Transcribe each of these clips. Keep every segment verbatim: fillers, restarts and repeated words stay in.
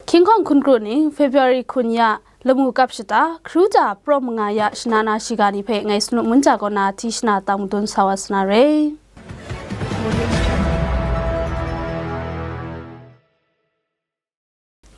Hkying hkawng hkun kru ning February hkun ya lamu kap shata, hkru ja prum manga ya shana na shiga ni hpe ngai Sanut Munja kaw na hti shana tang madun sa wa sa na re.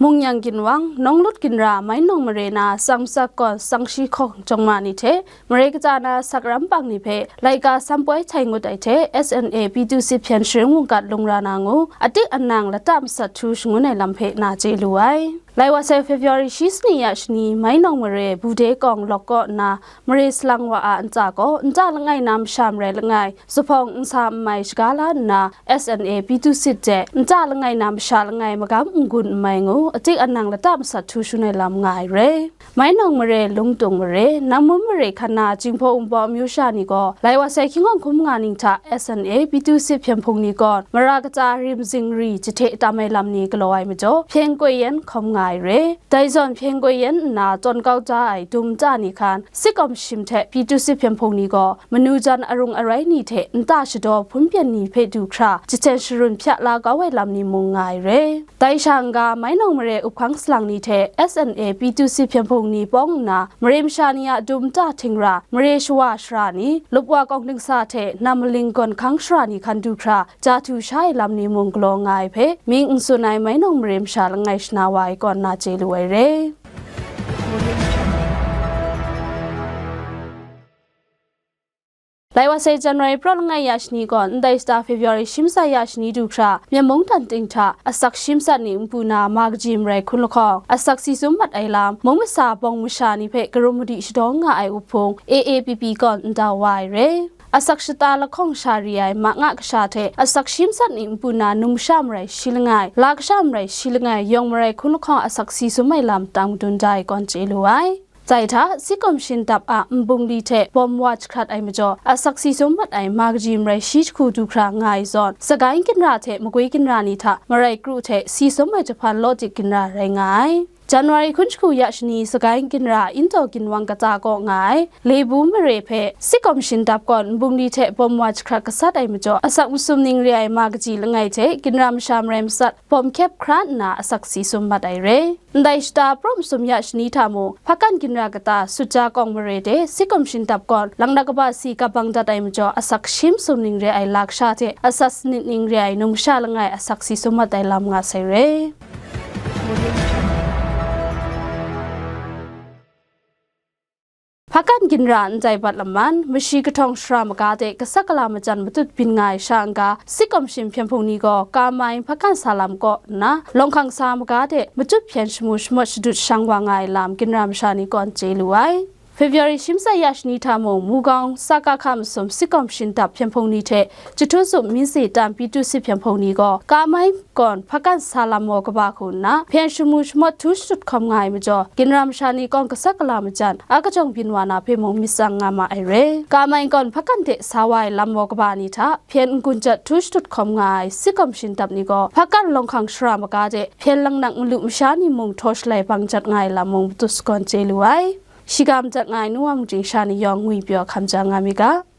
Mung yang ginwang, nawng lut ginra, mai nawng mare na, tsang masak kawn, tsang shi hkawng jawng ma ni hte, mare kaja na sak ram pang ni hpe, laika sam poi htai ngut ai hte, S N A P two C hpyen sharin mungkat lung ra na ngu, atik anang lata masat htu shangun ai lam hpe na chye lu ai. Lai wa sai February shi sani ya shani, mai nawng mare, Bude kawng lawk kaw nna, mare salang wa a ntsa gaw, nta langai na masha marai langai, zuphpawng nsa nmai shaga la nna, S N A P two C hte nta langai na masha langai magam n-gun n mai ngu, atik anang lata masat htu shangun ai lam nga ai re. Mai nawng mare, Lungtung mare, Nangmun mare hkan na Jinghpaw Wunpawng amyu sha ni gaw, lai wa sai hkying hkawng hkun manga ning hta S N A P two C hpyen hpung ni kaw, mara kaja rim zingri jahte tam ai lam ni galaw ai majaw, Hpyen Koi Yen hkawm nga ai re. Dai zawn Hpyen Koi Yen nna tawn kau da ai dum nta ni hkan, Sikawm Shim hte P two C hpyen hpung ni gaw, manu jan arung arai ni hte nta shadaw hpun pyen ni hpe du hkra, jahten sharun hpya la kau ai lam ni mung nga ai re. Dai sha n-ga, mai nawng mare up hkang salang ni hte S N A P two C hpyen hpung ni pawng nna, mare masha ni a dum nta htingra, mare shawa shara ni, Lupwa kawng dingsa hte Nammaling gawn hkang shara ni hkan du hkra, ja htu sha ai lam ni mung galaw nga ai hpe, mying n tsun ai mai nawng mare masha langai shana wa ai kaw nna chye lu ai re. Lai wa sai January praw langai ya shani gaw, ndai shata February shi matsa ya shani du hkra, Myen mung dan ting hta asak shi matsat ni npu na ma kaji marai hkun lahkawng, asak si sum mat ai lam, mung masa bawng masha ni hpe karum madi shadawng nga ai up hpung, A A P P kaw ndau wa ai re. Asak shata lahkawng sha re ai ma nga kasha hte asak shi matsat ni npu na numsha marai shi langai, la kasha marai shi langai, yawng marai hkun lahkawng asak si sum ai lam tang dun da ai kaw chye lu ai. Dai hta, Sikawm Shim dap a nbungli hte bawm wa jahkrat ai majaw, asak si sum mat ai ma kaji marai shi jahku du hkra nga ai zawn, Sagaing ginra hte Magwi ginra ni hta marai kru hte si sum ai jahpan law dik ginra rai nga ai. January hkun jahku ya shani Sagaing ginra Indaw ginwang kata kaw nga ai, Lebu mare hpe Sikawm Shim dap kaw nbungli hte bawm wa jahkrat gasat ai majaw, asak masum ning re ai ma kaji langai hte ginra masha marai matsat bawm hkyep hkra nna asak si sum mat ai re. Ndai shata praw masum ya shani hta mung, Hpakan ginra kata Sutja kawng mare de Sikawm Shim dap kaw, langnak kaba si kap bang dat ai majaw, asak shi masum ning re ai la kasha hte asak sanit ning re ai numsha langai asak si sum mat ai lam nga sai re. Hpakan ginra ndai bat laman, mashi kahtawng shara maga de kasak kala majan matut byin nga ai sha n-ga, Sikawm Shim hpyen hpung ni gaw Kamai Hpakan sa lam kaw nna, lawng hkang sa maga de matut hpyen shamu shamawt shadut shang wa nga ai lam ginra masha ni kaw chye lu ai. February shi matsa ya shani hta mung, Mugawng sa ka hka masum Sikawm Shim dap hpyen hpung ni hte Jahtu Zup Minse Tam P two C hpyen hpung ni gaw, Kamai kawn Hpakan sa lam maw kaba hku nna, hpyen shamu shamawt htu shadut hkawm nga ai majaw, ginra masha ni kaw kasak kala majan, a kajawng byin wa na hpe mung myit tsang nga ma ai re. Kamai kawn Hpakan de sa wa ai lam maw kaba ni hta, hpyen n-gun jat htu shadut hkawm nga ai Sikawm Shim dap ni gaw, Hpakan lawng hkang shara maga de, hpyen langnak nlu masha ni mung htaw shalai bang jat nga ai lam mung matut sagawn chye lu ai. Shiga majat nga ai Nu Wa Mungchying sha ni yawng ngwi pyaw hkam ja nga mi ga.